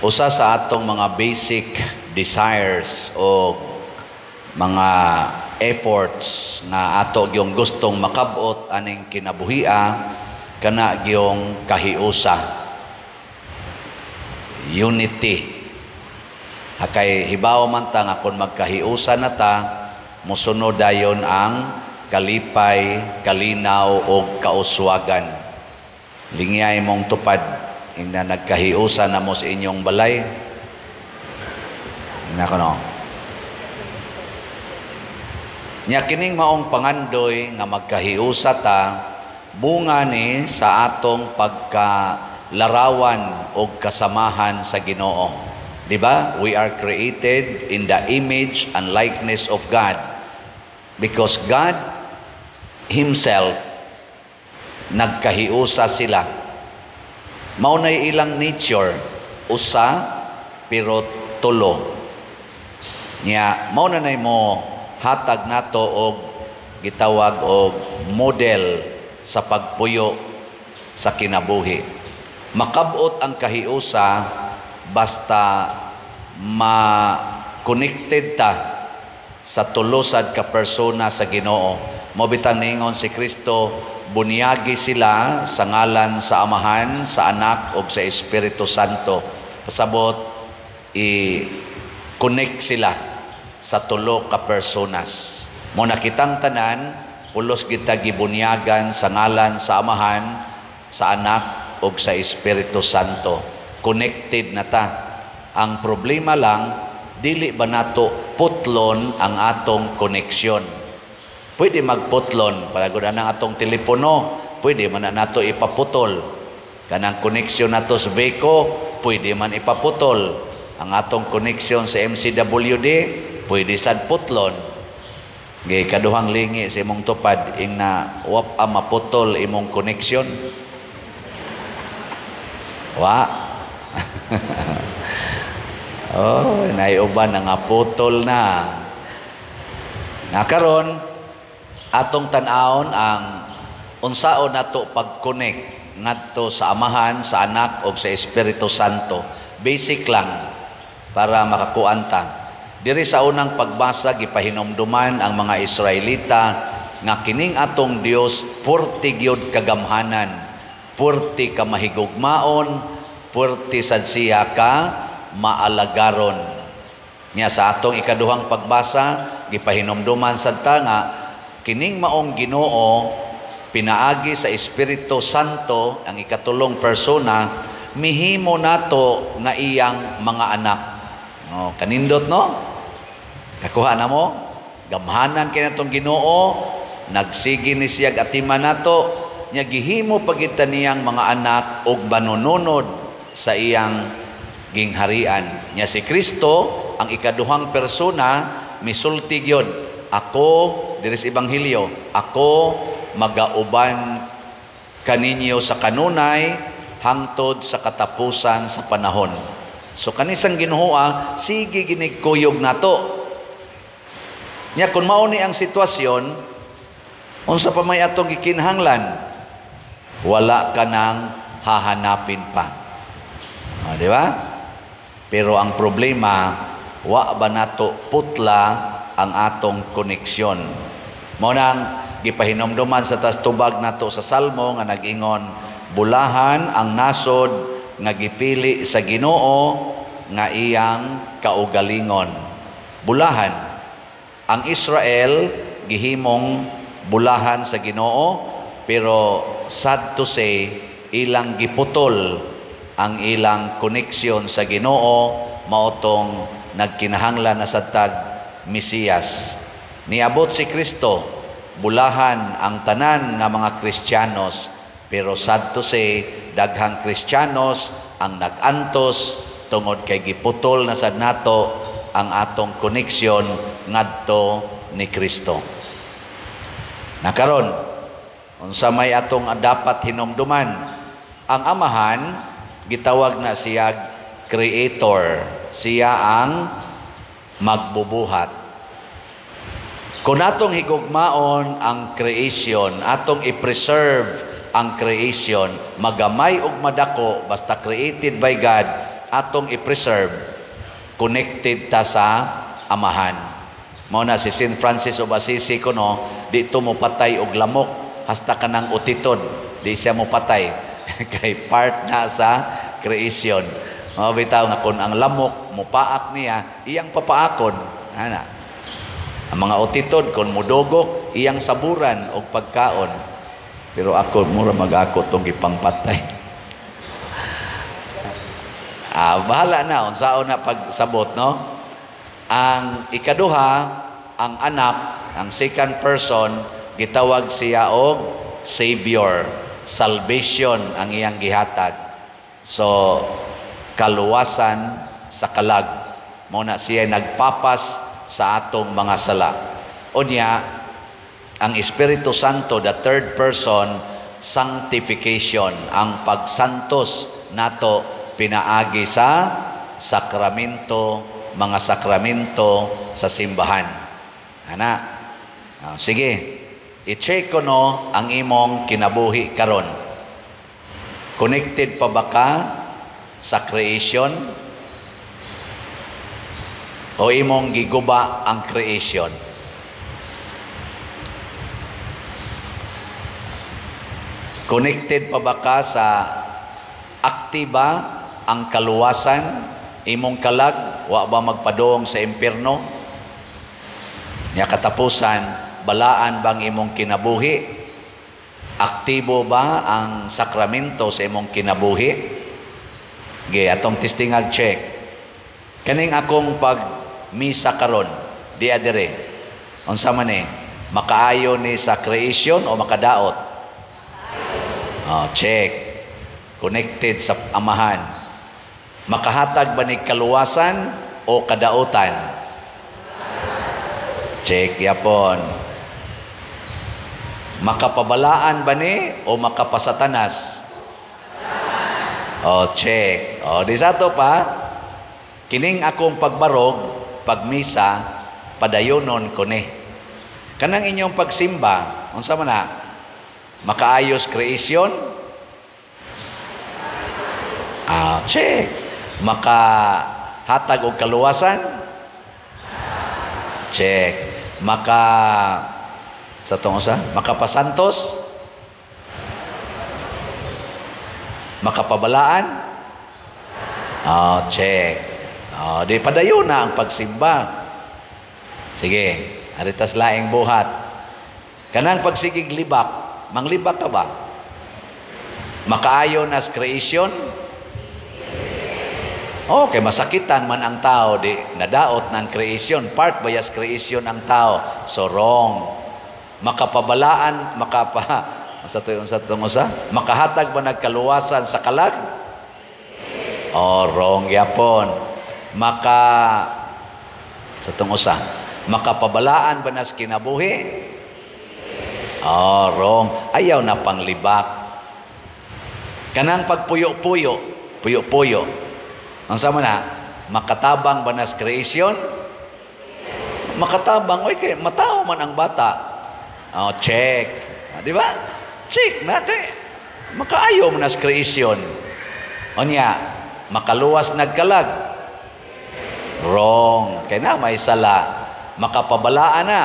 Usa sa atong mga basic desires o mga efforts nga ato gyung gustong makabot aning kinabuhia kana gyung kahiusa, unity. Kay hibaw man ta nga kung magkahiusa na ta, mosunod dayon ang kalipay, kalinaw ug kauswagan. Lingyay mong tupad ingna nagkahiusa na mo sa inyong balay. Nako no. Nya kining maong pangandoy nga magkahiusa ta, bunga ni sa atong pagkalarawan og kasamahan sa Ginoo. Di ba? We are created in the image and likeness of God. Because God Himself, nagkahiusa sila. Mao nay ilang nature, usa pero tulo. Nya mao na nay mo hatag nato og gitawag og model sa pagpuyo sa kinabuhi. Makabot ang kahiusa basta ma-connected ta sa tulo sad ka persona sa Ginoo. Mao bitang niingon si Kristo, bunyagi sila sa ngalan sa Amahan, sa Anak ug sa Espiritu Santo. Pasabot i-connect sila sa tulo ka personas. Mao na kitang tanan pulos kita gibunyagan sa ngalan sa Amahan, sa Anak ug sa Espiritu Santo. Connected na ta. Ang problema lang, dili ba nato putlon ang atong koneksyon? Pwede magputlon para gud ang atong telepono, pwede man na nato ipaputol. Kanang koneksyon nato sa VECO, pwede man ipaputol. Ang atong koneksyon sa MCWD, pwede sad putlon. Gay kaduhang lingi sa imong tupad ing na wap a maputol imong koneksyon. Wa. Oh, naiuban na nga putol na. Nga karon atong tan-awon ang unsaon nato pag-connect ngadto sa Amahan, sa Anak ug sa Espiritu Santo. Basic lang para makakuan ta. Diri sa unang pagbasa, gipahinumduman ang mga Israelita nga kining atong Dios purti gyud kagamhanan, purti ka mahigugmaon, purti sad siya ka maalagaron. Nya sa atong ikaduhang pagbasa, gipahinumduman sad ta nga kining maong Ginoo pinaagi sa Espiritu Santo, ang ikatulong persona, mihimo nato nga iyang mga anak. Oh, kanindot no? Nakuha na mo? Gamhanan kay natong Ginoo, nagsige ni siya atiman nato, nya gihimo pagita niyang mga anak og manununod sa iyang gingharian. Nya si Kristo, ang ikaduhang persona, misulti gyud, "Ako," diri sa Ebanghelyo, "ako magauban kaninyo sa kanunay hangtod sa katapusan sa panahon." So kanisang Ginoo sige ginikuyog nato. Nya kung mao ni ang sitwasyon, unsa pa may atong gikinahanglan? Wala ka nang hahanapin pa. O, di ba? Pero ang problema, wa ba nato putla ang atong koneksyon? Mao nang gipahinomduman sa tas tubag nato sa Salmo nga nag-ingon, "Bulahan ang nasod nga gipili sa Ginoo nga iyang kaugalingon." Bulahan. Ang Israel gihimong bulahan sa Ginoo, pero sad to say, ilang giputol ang ilang koneksyon sa Ginoo, maotong nagkinahanglan na sad tag Mesiyas. Niabot si Kristo, bulahan ang tanan nga mga Kristiyanos, pero sad to say, daghang Kristiyanos ang nag-antos tungod kay giputol na sad nato ang atong koneksyon ngadto ni Kristo. Nakaron, unsa may atong dapat hinumduman? Ang Amahan gitawag na siya Creator. Siya ang magbubuhat. Kung atong higugmaon ang creation, atong i-preserve ang creation, magamay og madako, basta created by God, atong i-preserve, connected ta sa Amahan. Mao na si Saint Francis of Assisi kuno, di to mo patay og lamok hasta kanang utitod, di siya mo patay kay part na sa creation. Mao bitaw nga kun ang lamok mopaak niya, iyang papaakon ana. Ang mga utitod kun mudugok, iyang saburan og pagkaon. Pero ako mura mag-ako tong gipangpatay. Bahala na unsaon na pagsabot, no? Ang ikaduha, ang Anak, ang second person, gitawag siya og Savior, salvation ang iyang gihatag. So kaluwasan sa kalag. Mao na siya nagpapas sa atong mga sala. Unya, ang Espiritu Santo, the third person, sanctification, ang pagsantos nato pinaagi sa sakramento, mga sakramento sa simbahan. Ana, sige, i-check ko no ang imong kinabuhi karon. Connected pa ba ka sa creation? O imong giguba ang creation? Connected pa ba ka sa aktiba ang kaluwasan, imong kalag, wa ba magpadong sa impierno? Nya katapusan, balaan bang imong kinabuhi? Aktibo ba ang sakramento sa imong kinabuhi? Ge, atong testingag check. Kaning akong pagmisa karon, di adere. Unsa man ni? Makaayo ni sa creation o makadaot? Oh, check. Connected sa Amahan. Makahatag ba ni kaluwasan o kadautan? Check yapon. Makapabalaan ba ni o makapasatanas? Oh, check. Oh, di sa to pa, kining akong pagbarog, pagmisa, padayonon ko ni. Kanang inyong pagsimba, unsa man na? Makaayos creation? Ah, check. Makahatag og kaluwasan? Check. Maka sa tong usa, makapasantos? Makapabalaan? Ah, check. Ah, di padayon na ang pagsimba. Sige, aritas laing buhat. Kanang pagsigig libak, manglibak ka ba? Makaayon as creation? Okay, masakitan man ang tao, di nadaot ng creation. Part bayas creation ang tao. So wrong. Makapabalaan, makapa sa to sa tong usa, makahatag ba nagkaluwasan sa kalag? Oh, wrong yapon. Maka sa tong usa, makapabalaan ba nas kinabuhi? Oh, wrong. Ayaw na panglibak. Kanang pagpuyo-puyo, puyo-puyo. Ang sama na, makatabang ba nas creation? Makatabang, oy, kay matao man ang bata. Oh, check. Ah, di ba? Check na kay makaayo man nas creation. Onya, makaluwas nagkalag. Wrong. Kay na may sala. Makapabalaan na.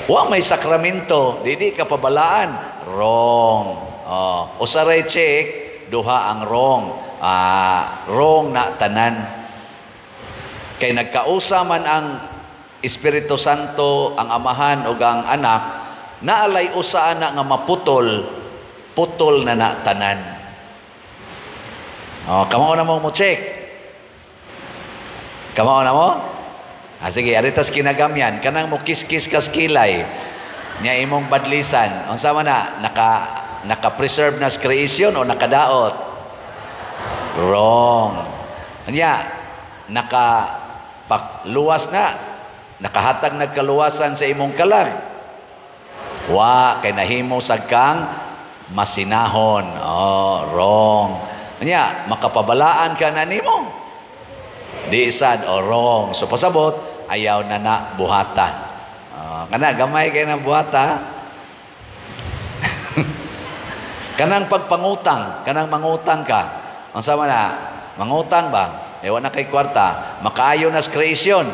Wa may sakramento, di di ka pabalaan. Wrong. Oh, usaray check, duha ang wrong. Ah, wrong na tanan. Kay nagkausa man ang Espiritu Santo, ang Amahan ug ang Anak, naalay usa na nga maputol, putol na na tanan. Oh, kamao na mo mo check. Kamao na mo? Ah, sige, aritas kinagamyan, kanang mo kiskis kas kilay niya imong badlisan. Unsa man na naka-preserve na creation o nakadaot? Wrong. Anya, nakapakluwas na, nakahatag nagkaluwasan sa imong kalag. Wa kay nahimo sad kang masinahon. Oh, wrong. Anya, makapabalaan ka na nimo. Di sad o wrong. So pasabot, ayaw na na buhata. Oh, kana gamay kay na buhata. Kanang pagpangutang, kanang mangutang ka. Unsa man na? Mangutang ba? Eh, na kay kwarta. Makaayo na sa creation.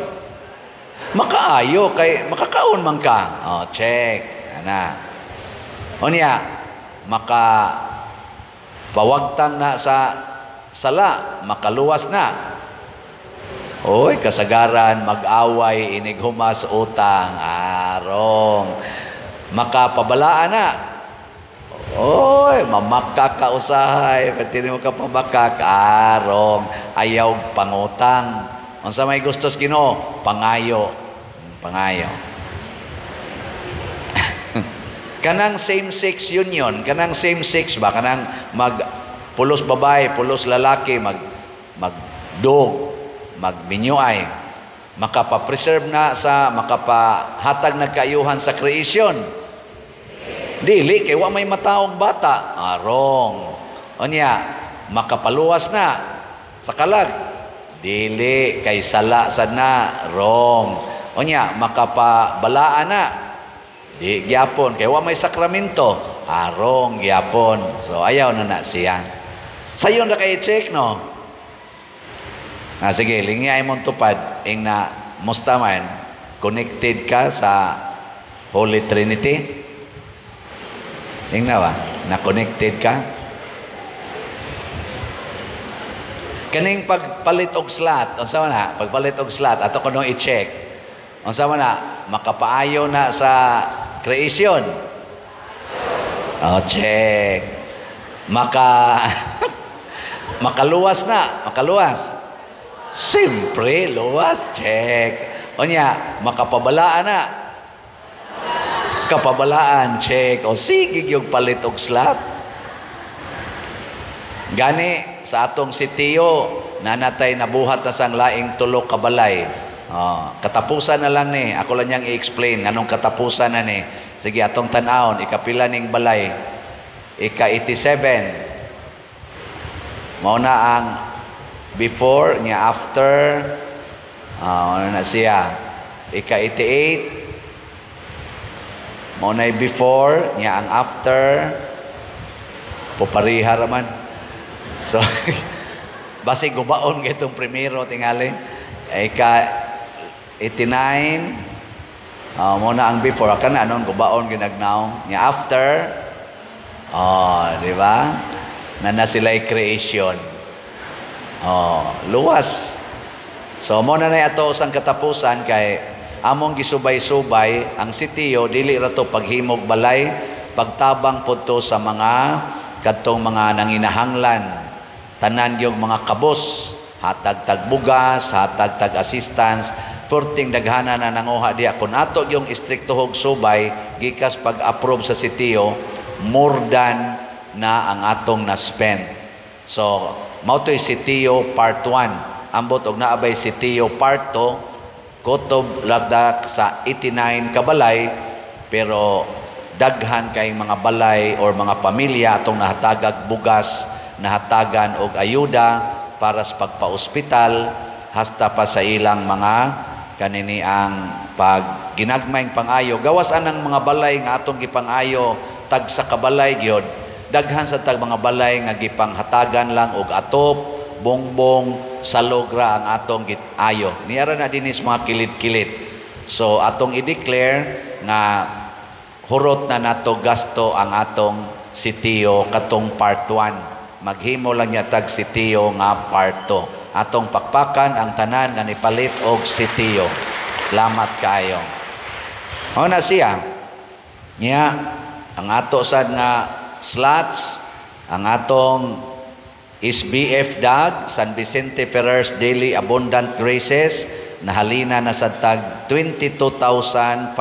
Makaayo kay makakaon man ka. Oh, check. Ana. Unya, maka pawagtang na sa sala, makaluwas na. Oy, kasagaran mag-away inig humas utang, arong. Makapabalaan na. Oy, mamakak ka usahay, pati mo ka pamakak, arong. Ayaw pangutang. Unsa may gustos Ginoo? Pangayo. Pangayo. Kanang same-sex union, kanang same-sex ba, kanang mag pulos babae, pulos lalaki, magdog, magminyuay, makapa-preserve na sa, makapahatag na kaayuhan sa creation. Dili, kay wa may mataong bata. Ah, wrong. Unya, makapaluwas na sa kalag. Dili, kay sala sad na. Wrong. Unya, makapabalaan na. Di gyapon kay wa may sakramento. Arong gyapon. So ayaw na na siya. Sayon ra kay check, no. Ah, sige, lingay mong tupad ing na musta man connected ka sa Holy Trinity. Ing na ba? Na connected ka? Kaning pagpalit og slot, unsa man na? Pagpalit og slot ato kuno i-check. Unsa man na? Makapaayo na sa creation. Oh, check. Makaluwas na, makaluwas. Siyempre, luwas, check. Unya, makapabalaan na. Kapabalaan, check. O sige yung palit og slot. Gani sa atong sitiyo, nanatay nabuhat na sang laing tulo ka balay. Oh, katapusan na lang ni. Ako lang niyang i-explain anong katapusan na ni. Sige, atong tan-awon, ikapila ning balay. Ika-87. Mao na ang before niya, after. Ano na siya? Ika-88. Mao na before niya, ang after. Pupariha raman. So, basi gubaon kitong primero tingali. Ika-89, mo na ang before, kana anon gubaon ginagnaw niya, after. Oh, di ba na na sila creation. Oh, luwas. So mo na na ato usang katapusan kay among gisubay-subay ang sitiyo, dili ra to paghimog balay, pagtabang pud to sa mga kadtong mga nanginahanglan, tanan yung mga kabos, hatag tag bugas, hatag tag assistance, perting daghana na nanguha diya. Kung ato yung istrikto hog subay gikas pag-approve sa sitiyo, more than na ang atong na-spend. So mao to'y sitiyo part 1. Ambot og naabay sitiyo part 2, kutob lagdak sa 89 kabalay, pero daghan kay mga balay or mga pamilya atong nahatagag bugas, nahatagan og ayuda para sa pagpa-ospital, hasta pa sa ilang mga kanini ang pag ginagmayng pangayo. Gawas anang mga balay nga atong gipangayo, tag sa kabalay gyud, daghan sa tag mga balay nga gipanghatagan lang og atop, bongbong, salogra ang atong gitayo. Niara na dinis mga kilid-kilid. So atong i-declare nga hurot na nato gasto ang atong sitiyo katong part 1. Maghimo lang niya tag sitiyo nga part 2. Atong pakpakan ang tanan nga nipalit og sitiyo. Salamat kaayo. Mao na siya. Nya ang ato sad nga slots, ang atong SBF DAG, San Vicente Ferrer's Daily Abundant Graces, nahalina na sa tag 22,549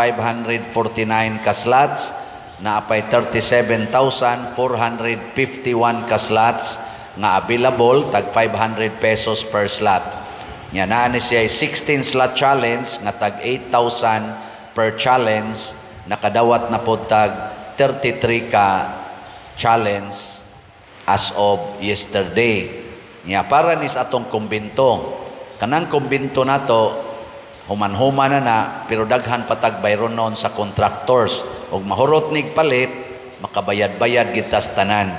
ka slots, naapay 37,451 ka slots nga available, tag 500 pesos per slot. Nya naa ni siya 16 slot challenge nga tag 8,000 per challenge, nakadawat na pod tag 33 ka challenge as of yesterday. Nya para ni sa atong kumbinto. Kanang kumbinto nato human-human na na, pero daghan patag bayron noon sa contractors og mahurot nig palit, makabayad-bayad gitas tanan.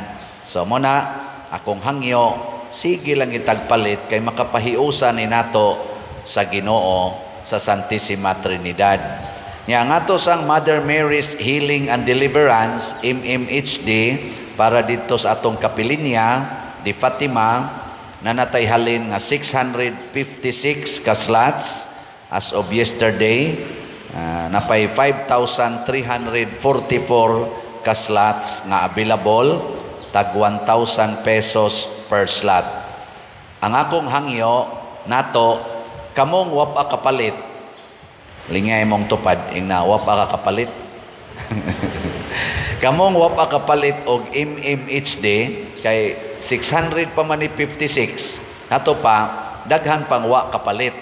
So mo na akong hangyo sige lang itagpalit kay makapahiusa ni nato sa Ginoo sa Santissima Trinidad. Nya ang ato sang Mother Mary's Healing and Deliverance, MMHD, para dito sa atong kapilinya di Fatima, na natay halin nga 656 ka slots as of yesterday, napay 5,344 ka slots nga available, tag 1,000 pesos per slot. Ang akong hangyo nato, kamong wa pa kapalit, lingay mong tupad, ingna wa pa ka kapalit. Kamong wa pa kapalit og MMHD kay 600 pa man ni 56. Ato pa daghan pang wa kapalit.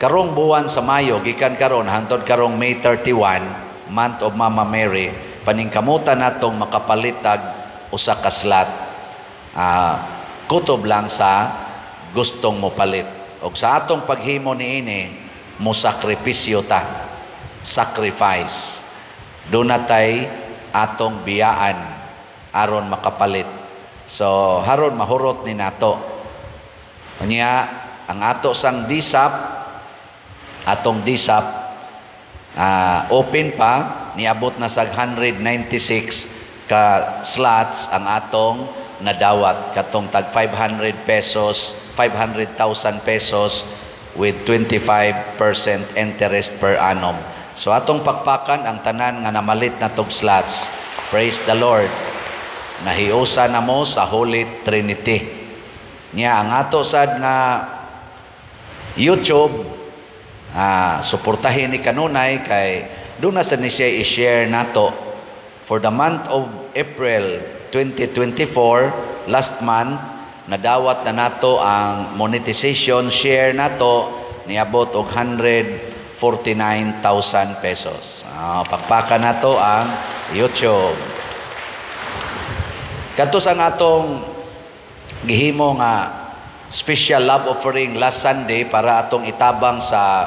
Karong buwan sa Mayo, gikan karon hangtod karong May 31, month of Mama Mary, paningkamutan natong makapalit tag usa ka slot. Kutob lang sa gustong mopalit. Og sa atong paghimo niini, mo sakripisyo ta. Sacrifice. Doon natay atong biyaan aron makapalit. So haron mahurot ni nato. Unya ang ato sang DSAP, atong DSAP open pa, niabot na sa 196 ka slots ang atong nadawat katong tag 500 pesos, 500,000 pesos with 25% interest per annum. So atong pakpakan ang tanan nga namalit na tog slots. Praise the Lord. Nahiusa na mo sa Holy Trinity. Nya ang ato sad nga YouTube, suportahin ni kanunay kay doon na sa ni siya i-share nato. For the month of April 2024, last month, nadawat na nato ang monetization share nato, niabot og 149,000 pesos. Pakpakan nato ang YouTube. Kadto sa atong gihimo nga special love offering last Sunday para atong itabang sa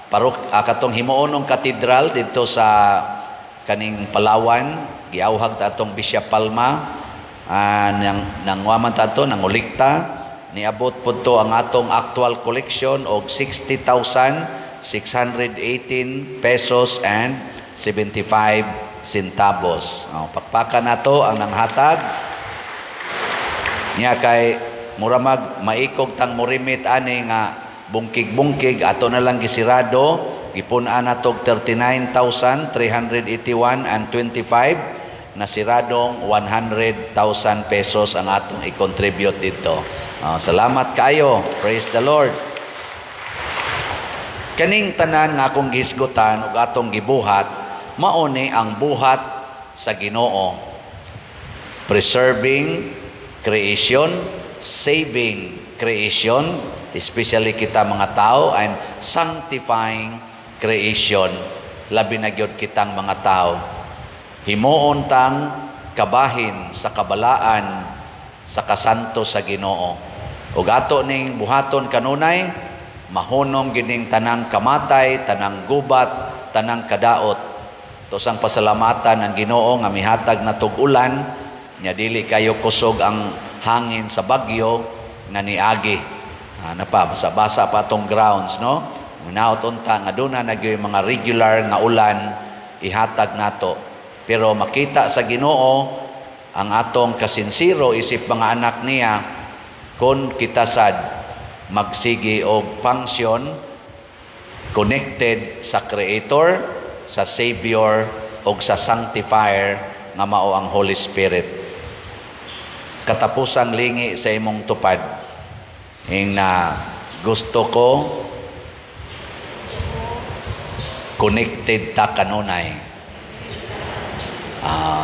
parok, katong himuonong katedral didto sa kaning Palawan, giawhag ta atong Bishop Palma, nang nangwaman ta ato nangolekta, niabot pud to ang atong actual collection og 60,618 pesos and 75 centavos. Oh, pakpakan nato ang nanghatag niya kay mura mag maikog tang morimit ani nga bungkig-bungkig, ato na lang gisirado, gipun-an natog 39,381 and 25 na siradong 100,000 pesos ang atong i-contribute dito. Salamat kayo. Praise the Lord. Kaning tanan nga akong gihisgutan ug atong gibuhat, mao ni ang buhat sa Ginoo. Preserving creation, saving creation, especially kita mga tao, and sanctifying creation, labi na gyud kitang mga tao. Himuon tang kabahin sa kabalaan sa kasanto sa Ginoo. Ug ato ning buhaton kanunay, mahunong gining tanang kamatay, tanang gubat, tanang kadaot. Tosang pasalamatan ang Ginoo nga mihatag na tug-ulan, nya dili kayo kusog ang hangin sa bagyo nga niagi. Napa basa-basa pa atong grounds, no? Minaot unta nga duna na gyud mga regular nga ulan ihatag nato. Pero makita sa Ginoo ang atong kasinsiro isip mga anak niya kung kita sad magsigi og function connected sa Creator, sa Savior og sa Sanctifier nga mao ang Holy Spirit. Katapusang lingi sa imong tupad. Ing na gusto ko connected ta kanunay.